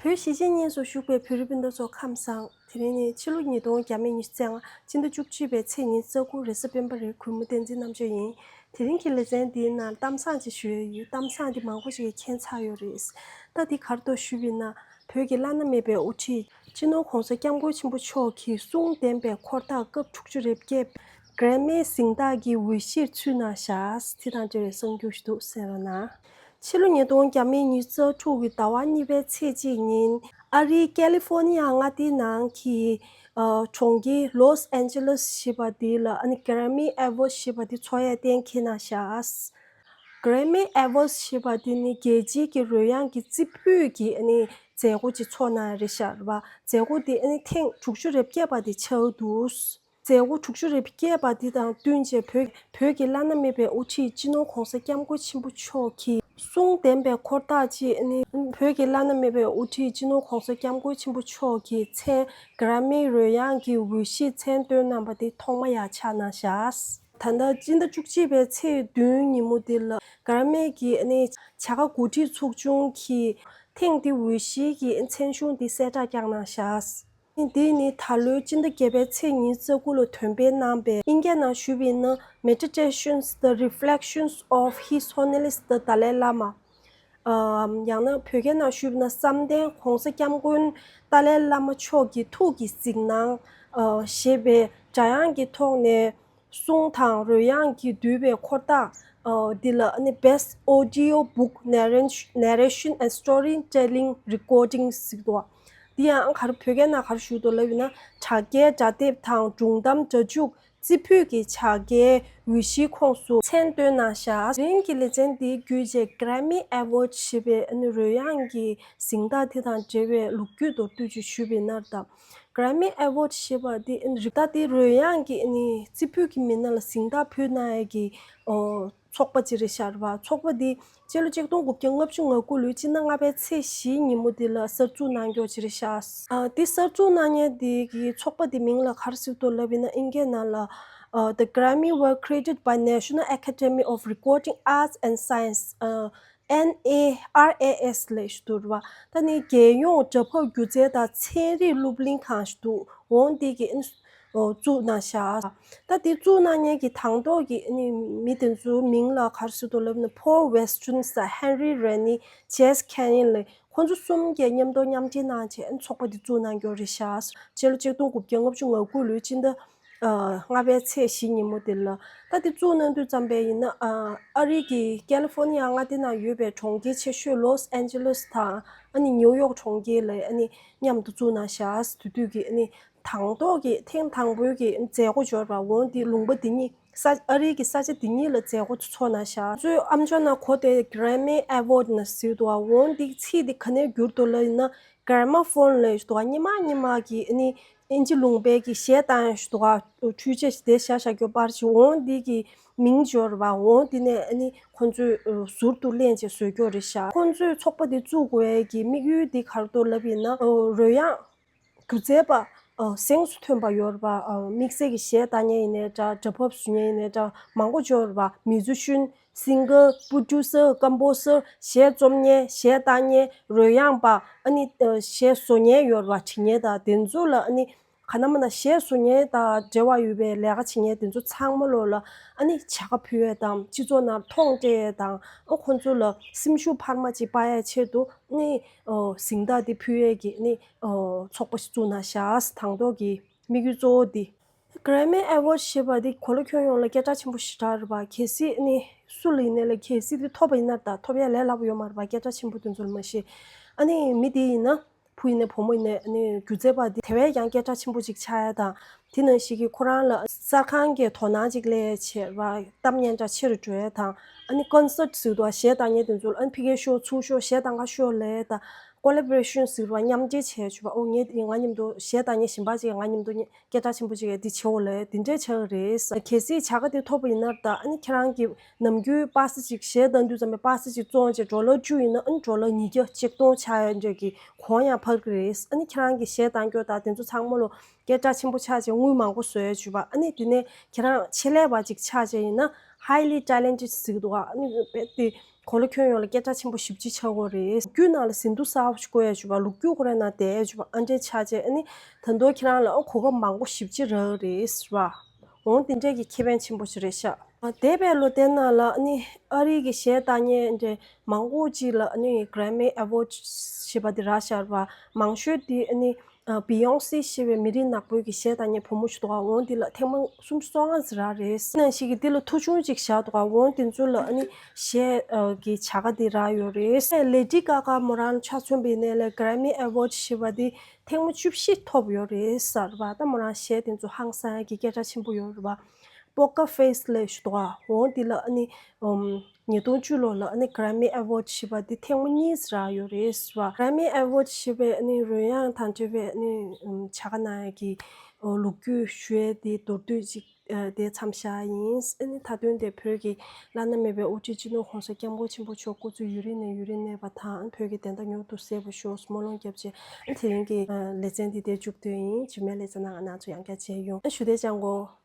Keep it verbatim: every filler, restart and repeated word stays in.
བོད་གཞིས་བྱེས་གཉིས་སུ་བཞུགས་པའི་བོད་རིགས་སྤུན་ཟླ་ཚོ་ཁམས་བཟང་། དེ་རིང་ནི་ཕྱི་ལོ་ཉིས་སྟོང་བརྒྱ་མེད་ཉི་ཤུ་རྩ་ལྔ། སྤྱི་ཟླ་བཅུ་གཅིག་པའི་ཚེས་ཉི་ཤུ་རྩ་དགུ། རེས་གཟའ་སྤེན་པ་རེད། གུས་མོ་བསྟན་འཛིན་རྣམ་དཔྱོད་ཡིན། དེ་རིང་གི་ལེ་ཚན་འདིའི་ནང་གཏམ་བཟང་ཅིག་ཞུ་ཡས་ཡོད། གཏམ་བཟང་འདི་མང་པོ་ཞིག་གིས་མཁྱེན་ཚར་ཡོད་རེད། ད་འདི་ག་རེ་འདུག་ཞུས་པ་ཡིན་ན། བོད་ཀྱི་བླ་ན་མེད་པའི་དབུ་ཁྲིད་སྤྱི་ནོར་༧གོང་ས་༧སྐྱབས་མགོན་ཆེན་པོ་མཆོག་གི་གསུང་ལྡན་པའི་འཁོར་ཐག་སྐབས་དྲུག་ཅུ་རེ་བརྒྱད་གྷ་རེ་མིའི་གཟེངས་རྟགས་ཀྱི་འོས་གཞིར་ཚུད་གནང་བཞག། དེ་དང་འབྲེལ་བའི་གསར་འགྱུར་ཞིག་འདུག། གསན་རོགས་གནང་། ཕྱི་ལོ་ཉིས་སྟོང་བརྒྱ་མེད་ཉི་ཤུ་རྩ་དྲུག་གི་ཟླ་བ་གཉིས་པའི་ཚེས་གཅིག་ཉིན། ཨ་རིའི་ཀ་ལི་ཧྥོ་ནི་ཡ་མངའ་སྡེའི་ནང་གི་ཨ་གྲོང་ཁྱེར་ལོས་ཨན་ཇེ་ལེས་ཞེས་པ་འདི་ལ་ཨ་ནི་གྷ་རེ་མི་ཨེ་ཝོར་ཌི་ཞེས་པ་འདི་འཚོགས་ཡས་གཏན་འཁེལ་གནང་བཞག། གྷ་རེ་མི་ཨེ་ཝོར་ཌི་ཞེས་པ་འདི་ནི་རྒྱལ་སྤྱིའི་གི་རོལ་དབྱངས་ཀྱི་རྩེ་ཕུད་ཀྱི་ཨ་ནི་མཛད་སྒོ་ཅིག་འཚོགས་གནང་ཡས་རེད་ཤག་རེད་པ། མཛད་སྒོ་འདི་ཨ་ནི་ཐེངས་དྲུག་ཅུ་རེ་བརྒྱད་པ་དེ་ཆགས་འདུག། མཛད་སྒོ་དྲུག་ཅུ་རེ་བརྒྱད་པ་འདི་དང་བསྟུན་བྱས་བོད་བོད་ཀྱི་བླ་ན་མེད་པའི་དབུ་ཁྲིད་སྤྱི་ནོར་༧གོང་ས་༧སྐྱབས་མགོན་ཆེན་པོ་མཆོག་གི་གསུང་ལྡན་པའི་འཁོར་ཐག་ཅིག་ནི། བོད་ཀྱི་བླ་ན་མེད་པའི་དབུ་ཁྲིད་སྤྱི་ནོར་༧གོང་ས་༧སྐྱབས་མགོན་ཆེན་པོ་མཆོག་གིས་མཚན་གྷ་རེ་མི་རོལ་དབྱངས་ཀྱི་འོས་གཞིར་མཚན་བཏོན་གནང་བ་དེ་ཐོག་མ་ཡར་ཆགས་གནང་བཞག། ད་ལྟ་སྤྱི་ཟླ་བཅུ་གཅིག་པའི་ཚེས་བདུན་ཉིན་མོ་འདི་ལ་གྷ་རེ་མི་གི་ནི་བྱ་དགའ་གོ་སྒྲིག་ཚོགས་ཆུང་གིས་ཐེངས་འདི་འོས་གཞིའི་གི་མཚན་གཞུང་འདི་གསལ་བསྒྲགས་བསྐྱངས་གནང་བཞག། འདི་ནི་ད་ལོའི་སྤྱི་ཟླ་བརྒྱད་པའི་ཚེས་ཉི་ཤུ་རྩ་དགུ་ལ་འདོན་སྤེལ་གནང་པའི་ཨིན་སྐད་ནང་ཞུས་པ་ཡིན་ན། Meditations, the Reflections of His Holiness the Dalai Lama། ཨམ། ཡང་ན་བོད་སྐད་ནང་ཞུས་པ་ཡིན་ན། བསམ་གཏན་༧གོང་ས་༧སྐྱབས་མགོན་ཏཱ་ལའི་བླ་མ་མཆོག་གི་ཐུགས་ཀྱི་གཟིགས་སྣང་ཞེས་པའི་སྒྲ་དབྱངས་ཀྱི་ཐོག་ནས། གསུང་དང་རོལ་དབྱངས་ཀྱིས་བསྡུས་པའི་འཁོར་ཐག་འདི་ལ་ནི་Best Audio Book Narration Narration and Storytelling Recording ཟེར་འདུག། འདི་ཡང་ག་རེ་བོད་སྐད་ནང་ག་རེ་ཞུ་འདུག་ལབ་ཡིན་ན། དྲ་རྒྱའི་སྒྲ་དེབ་དང་སྒྲུང་གཏམ་སྒྲ་འཇུག་རྩེ་ཕུད་ཀྱི་བྱ་དགའི་འོས་གཞིའི་ཁོངས་སུ་མཚན་བཏོན་གནང་བཞག། དེ་རིང་གི་ལེ་ཚན་འདི་བརྒྱུད་བྱས་Grammy Award ཞེས་པའི་ནི་རོལ་དབྱངས་ཀྱི་གཟེངས་རྟགས་དེ་དང་འབྲེལ་བའི་ལོ་རྒྱུས་མདོར་བསྡུས་ཅིག་ཞུས་པ་ཡིན་ན། ད་Grammy Award ཞེས་པ་འདི་རིགས་ད་དེ་རོལ་དབྱངས་ཀྱི་ནི་རྩེ་ཕུད་ཀྱི་མི་སྣ་ལ་གཟེངས་རྟགས་ཕུལ་གནང་ཡས་ཀྱི་ཨོ་ཚོགས་པ་ཅིག་རེད་ཤག་རེད་པ། ཚོགས་པ་འདི་སྤྱི་ལོ་ཆིག་སྟོང་དགུ་བརྒྱ་ལྔ་བཅུ་ང་དགུ་ལོའི་སྤྱི་ཟླ་ལྔ་པའི་ཚེས་བཞིའི་ཉིན་མོ་འདི་ལ་གསར་འཛུགས་གནང་རྒྱུ་ཅིག་རེད་ཤག། ཨ་འདི་གསར་འཛུགས་གནང་མཁན་འདི་གི་ཚོགས་པ་འདི་མིང་ལ་ག་རེ་ཟེར་འདུག་ལབ་ཡིན་ན། ཨིན་སྐད་ནང་ལ་ཨ་The Grammy were created by National Academy of Recording Arts and Science, ཨ་N A R A S ལབ་ཞིག་འདུག་རེད་པ། ད་ནི་རྒྱལ་ཡོངས་སྒྲ་ཕབ་སྒྱུ་རྩལ་དང་ཚན་རིག་སློབ་གླིང་ཁང་ཞིག་འདུག། འོ་འདི་གི་ཨ་ནི་ཨོ་བཙུགས་གནང་བཞག། ད་འདི་བཙུགས་གནང་མཁན་གྱི་དང་ཐོག་གི་ཨ་ནི་མི་དེ་ཚོའི་མིང་ལ་ག་རེ་ཟེར་འདུག་ལབ་ན། Paul Weston དང་Henry Rennie, Jess Canyon ལབ་ཁོང་ཚོ་གསུམ་གྱིས་མཉམ་དུ་མཉམ་འབྲེལ་གནང་བྱས་ཨ་ནི་ཚོགས་པ་འདི་བཙུགས་གནང་རྒྱུ་རེད་ཤག། སྤྱི་ལོ་ཆིག་སྟོང་དགུ་བརྒྱ་ལྔ་བཅུ་ང་དགུ་ལོའི་སྤྱི་ཟླ་ཨ་ལྔ་པའི་ཚེས་བཞི་ཉིན་མོ་དེ་ལ། ད་དེ་བཙུགས་གནང་དུས་ཙམ་པ་ཡིན་ན། ཨ་ཨ་རི་གི་ཀ་ལི་ཧྥོ་ནི་ཡ་མངའ་སྡེ་ནང་ཡོད་པའི་གྲོང་ཁྱེར་ཆེ་ཤོས་ལོས་ཨན་ཇེ་ལེས་དང་ཨ་ནི་ནིའུ་ཡོག་གྲོང་ཁྱེར་ལ་ཨ་ནི་མཉམ་དུ་བཙུགས་གནང་བཞག། དེ་དུས་ཀྱི་ཨ་ནི་དང་ཐོག་གི་ཐེངས་དང་པོའི་གི་མཛད་སྒོ་འབྱོར་བ་འོ་འདི་ལུང་པ་འདི་གཉིས། ས་ཨ་རིའི་གི་ས་ཆ་འདི་གཉིས་ལ་མཛད་སྒོ་ཚོགས་གནང་བཞག། གཙོས་ཨ་མཆོག་ནང་གོ་དེ་Grammy Award ནང་ཟེར་འདུག་པ། འོ་འདི་ཚིག་འདི་ག་ནས་བསྒྱུར་འདུག་ལབ་ཡིན་ན། Gramophone ལབ་ཞིག་འདུག་པ། སྔོན་མ་སྔོན་མ་གི་ཨ་ནི་ཨིན་ཇི་ལུང་པའི་གི་གཞས་བཏང་ཡས་ཞིག་འདུག་པ། འཕྲུལ་ཆས་ཤིག་དེ་བཞག་བཞག་རྒྱུ་པར་ཞིག། འོ་འདི་གི་མིང་འབྱོར་བ། འོ་འདི་ནས་ཨ་ནི་ཁོང་ཚོས་ཟུར་དུ་ལེན་བྱས་བཟོ་རྒྱུ་རེད་ཤག། ཁོང་ཚོས་ཚོགས་པ་འདི་བཙུགས་དགོས་ཡས་ཀྱི་དམིགས་ཡུལ་འདི་ག་རེ་འདུག་ལབ་ཡིན་ན། རོལ་དབྱངས་སྒྱུ་རྩལ་པ་ཨ་གཟེངས་སུ་ཐོན་པ་ཡོད་རེད་པ། ཨ་དམིགས་བསལ་གྱི་གཞས་བཏང་མཁན་ཡིན་ནའི་འདྲ། སྒྲ་ཕབ་བཟོ་མཁན་ཡིན་ནའི་འདྲ། མང་པོ་ཅིག་ཡོད་རེད་པ། མིའུ་ཛི་ཤན། སིང་གར། པོ་རོ་ཌུ་སར། ཀམ་པོ་སར། གཞས་རྩོམ་མཁན། གཞས་བཏང་མཁན། རོལ་དབྱངས་པ། ཨ་ནི་ཨ་གཞས་བཟོ་མཁན་ཡོད་རེད་པ། བྲི་མཁན་དང་དེ་ཚོ་ལ་ཨ་ནི་ག་ན་མ་ན་གཞས་བཟོ་མཁན་དང་འབྲེལ་བ་ཡོད་པའི་ལས་ཀ་བྱེད་མཁན་དེ་ཚོ་ཚང་མ་ལོ་ལ་ཨ་ནི་བྱ་དགའ་ཕུལ་ཡས་དང་། སྤྱི་ཚོགས་ནང་མཐོང་སྤྲད་ཡས་དང་། ཨ་ཁོང་ཚོ་ལ་སེམས་ཤུགས་འཕར་མ་ཅིག་སྤར་ཡས་ཆེད་དུ་ཨ་ནི་ཨ་གཟེངས་རྟགས་འདི་ཕུལ་ཡས་ཀྱི་ཨ་ནི། ཨོ། ཚོགས་པ་ཞིག་བཙུགས་གནང་བཞག། དང་ཐོག་གི་དམིགས་ཡུལ་གཙོ་བོ་འདི། Grammy Award ཞེས་པ་འདི་གོ་ལ་ཁྱོན་ཡོངས་ལ་སྐད་གྲགས་ཆེན་པོ་ཞེ་དྲག་རེད་པ། གལ་སྲིད་ནི་སུ་ལ་ཡིན་ནའི་ལ། གལ་སྲིད་འདི་ཐོབ་པ་ཡིན་ན། ད་ཐོབ་ཡ་ལས་སླ་པོ་ཡོད་མ་རེད་པ། སྐད་གྲགས་ཆེན་པོ་དེ་ཚོ་ལ་མ་གཞི། ཨ་ནི་མི་དེ་ཡིན་ན། བུ་ཡིན་ནའི་བུ་མོ་ཡིན་ནའི། ཨ་ནི་སྒྱུ་རྩལ་པ་འདི་དེ་བས་ཀྱང་སྐད་གྲགས་ཆེན་པོ་ཅིག་ཆགས་ཡ་དང་། དེ་ནང་བཞིན་གྱི་ཁོ་རང་ལ་གསར་ཁང་གིས་དོ་སྣང་ཅིག་སླེབས་བྱས་ར། གཏམ་སྙན་གྲགས་ཆེ་རུ་འགྲོ་ཡ་དང་། ཨ་ནི་ཀོན་སར་ཊི་ཟེར་འདུག་པ། གཞས་བཏང་མཁན་དེ་ཚོ་ལ་ཨ་ནི་ཕ་གིའི་ཤོ། ཚུར་ཤོ། གཞས་གཏང་ག་ཤོ་ལབ་ཡ་དང་། ཀོ་ལ་བོ་རེ་ཤན་ཟེར་བ། མཉམ་འབྲེལ་བྱས་བྱུང་པ། ཨོ་ངས་ང་མཉམ་དུ་གཞས་བཏང་མཁན་གཞན་པ་ཅིག་ང་མཉམ་དུ་སྐད་གྲགས་ཆེན་པོ་ཅིག་འདི་བྱེད་འོ་ལབ་ཡ་འདི་འདྲས་ཆགས་ཀྱི་རེད། གལ་སྲིད་བྱ་དགའ་དེ་ཐོབ་པ་ཡིན་ན། ད་ཨ་ནི་ཁྱེད་རང་གི་ནམ་རྒྱུན་པ་སེ་ཅིག་གཞས་བཏང་དུས་ཙམ་པའི་པ་སེ་ཅིག་བཙོང་བྱས་ཌོ་ལར་བཅུ་ཡིན་ན། ཨ་ནི་ཌོ་ལར་ཉིས་བརྒྱ་ཆིག་སྟོང་ཆགས་ཡ་འདྲས་ཀྱི་གོང་ཡང་འཕར་གྱི་རེད། ཨ་ནི་ཁྱེད་རང་གི་གཞས་བཏང་རྒྱུ་དང་དེ་ཚོ་ཚང་མ་ལོ་སྐད་གྲགས་ཆེན་པོ་ཆགས་བྱས་དངུལ་མང་པོ་བཟོ་ཡ་བྱུང་པ། ཨ་ནི་དེ་ནས་ཁྱེད་རང་ཆེད་ལས་པ་ཅིག་ཆགས་བྱས་ཡིན་ན། highly talented ཟེར་གྱི་འདུག་པ། ཨ་ནི་རྦད་དེ་ གོ་ལ་ཁྱོན་ཡོངས་ལ་སྐད་གྲགས་ཆེན་པོ་ཞེ་པོ་ཅིག་ཆགས་ཀྱི་ཡོད་རེད། ལོ་རྒྱུས་ནང་ལ་ཟིན་ཐོ་གསར་པ་ཞིག་བཀོད་ཡ་བྱུང་བ། ལོ་རྒྱུས་ཁོ་རའི་ནང་བསྡད་ཡ་བྱུང་བ། ཨ་འདྲ་ཆགས་བྱས་ཨ་ནི་ད་དུང་ཁྱེད་རང་ལ་ཨ་གོ་སྐབས་མང་པོ་ཞེ་པོ་ཅིག་རག་གི་རེད་ཟེར་བ། འོ་དེ་འདྲས་ཀྱི་ཁེ་ཕན་ཆེན་པོ་ཞིག་རེད་ཤག་འདས་པའི་ལོ་དེ་ནང་ལ་ཨ་ནི་ཨ་རི་གི་གཞས་བཏང་མཁན་འདྲ་མང་པོ་ཅིག་ལ་ཨ་ནི་Grammy Award ཞེས་པ་དེ་རག་ཤག་རེད་བ། མང་ཤོས་དེ་ཨ་ནི་Beyonce ཞེས་པའི་མི་རིགས་ནག་པོའི་གི་གཞས་བཏང་མཁན་བུ་མོ་ཞིག་འདུག་ག་འོ་དེ་ལ་ཐེངས་མ་སུམ་ཅུ་སོ་ལྔ་ཙམ་རག་རེད། ནང་བཞིན་གྱི་དེ་ལ་མཐོང་ཆུང་ཅིག་བཞག་འདུག་ག་འོ་དེ་ཚོ་ལ་ཨ་ནི་གཞས་ཀྱི་བྱ་དགའ་དེ་རག་ཡོད་རེད། Lady Gaga མོ་རང་ཆ་མཚོན་པ་ཡིན་ན་ལ་Grammy Award ཞེས་པ་དེ་ཐེངས་མ་བཅུ་བཞི་ཐོབ་ཡོད་རེད་ཟེར་བ། ད་མོ་རང་གཞས་དེ་ཚོ་ཧང་སང་ཡ་གི་སྐད་གྲགས་ཆེན་པོ་ཡོད་རེད་བ། Poker Face ལབ་ཞིག་འདུག་ག་འོ་དེ་ལ་ཨ་ནི་ཉིས་སྟོང་བཅུ་ལོ་ལ་ཨ་ནི་Grammy Award ཞེས་པ་དེ་ཐེངས་མ་གཉིས་རག་ཡོད་རེད་ཟེར་བ། Grammy Award ཞེས་པའི་ཨ་ནི་རོལ་དབྱངས་དང་འབྲེལ་བའི་ཨ་ནི་བྱ་དགའ་གནང་ཡ་གི་ལོ་རྒྱུས་ཞུ་ཡ་དེ་མདོར་བསྡུས་ཅིག་དེ་མཚམས་བཞག་ཡིན། ཨ་ནི་མཐའ་དོན་དེ་བོད་ཀྱི་བླ་ན་མེད་པའི་དབུ་ཁྲིད་སྤྱི་ནོར་༸གོང་ས་༸སྐྱབས་མགོན་ཆེན་པོ་མཆོག་སྐུ་ཚེ་ཡུན་རིང་ནས་ཡུན་རིང་གནས་པ་དང་། བོད་ཀྱི་བདེན་མཐའ་མྱུར་དུ་གསལ་བར་ཤོག་སྨོན་ལམ་བརྒྱབ་བྱས། ཨ་ནི་དེ་རིང་གི་ལེ་ཚན་འདི་དེར་མཇུག་བསྡུས་ཡིན། རྗེས་མའི་ལེ་ཚན་ནང་ང་རང་ཚོ་ཡང་བསྐྱར་མཇལ་ཡོང་། ཨ་ཞུ་བདེ་ཅང་གོ།